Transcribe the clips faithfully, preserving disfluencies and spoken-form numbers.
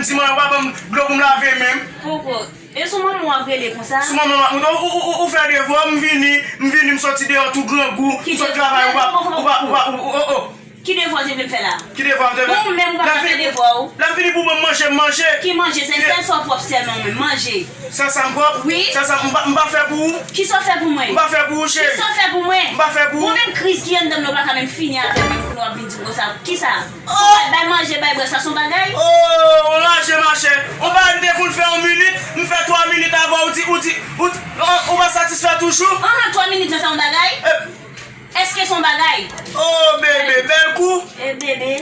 Ti manman, ou pa ban m dlo pou m lave men m. Poko. E sou manman w ap rele konsa? Sou manman m ap monte. Ou, ou, ou, ou fè devwa, m vini, m vini, m sòti deyò tou grangou, m sot travay, ou pa, ou pa, ou pa, ou, ou, oh, oh. Ki devwa w te vle m fè la? Ki devwa m te vle? Ou menm ou pa ka fè devwa w. Lè m vini pou ban m manje, m manje. Ki manje? Se sèl sa w pwòp sèlman ou menm, manje. Sèl sa m pwòp? Wi. Sèl sa m pa, m pa fè pou ou? Kisa w fè pou mwen? M pa fè pou ou, cheri. Kisa w fè pou mwen? M pa fè pou ou. Ou menm kriz ki anndan m nan ou pa ka menm fini avè m, menm kounye w ap vin di m konsa. Kisa? Ou pa bay manje, bay bwè, sa se yon bagay? Oh, on lage mache. Ou pa m te konn fè yon minit, m fè twa minit avè w, ou di, ou di, ou, ou, ou pa satisfè toujou? Anhan, twa minit lan sa yon bagay? Eh, Èske se yon bagay? Oh, bebe, bèl kou. E bebe?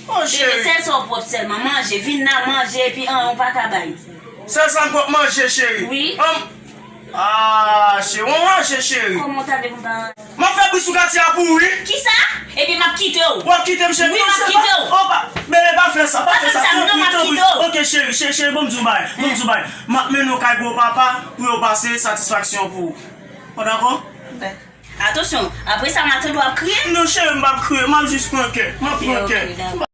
Oh, cheri. Bebe, sèl sa w pwòp sèlman, manje. Vin nan manje, epi anyen w pa ka bay. Sèl sa m pwòp manje, cheri. Wi. Anm. Ah, cheri, on manje, cheri. Kòman w ta vle pou m pa? M ap fè bri sou katye a pou ou, wi. Kisa? Epi m ap kite w. W ap kite m, cheri? Wi, m ap kite w. Oh, pa, bebe, pa fè sa, pa fè sa. Pa fè sa, non, m ap kite w. Ok, cheri, cheri, cheri, ban m di w bagay, ban m di w bagay. M ap mennen w kay gwo papa pou yo pase satisfaksyon pou ou. Ou dakò? Atansyon, apre sa, m a tande w ap kriye. Non, cheri, m p ap kriye, m ap jis pran kè. M ap pran kè. Ok, ok, dakò. M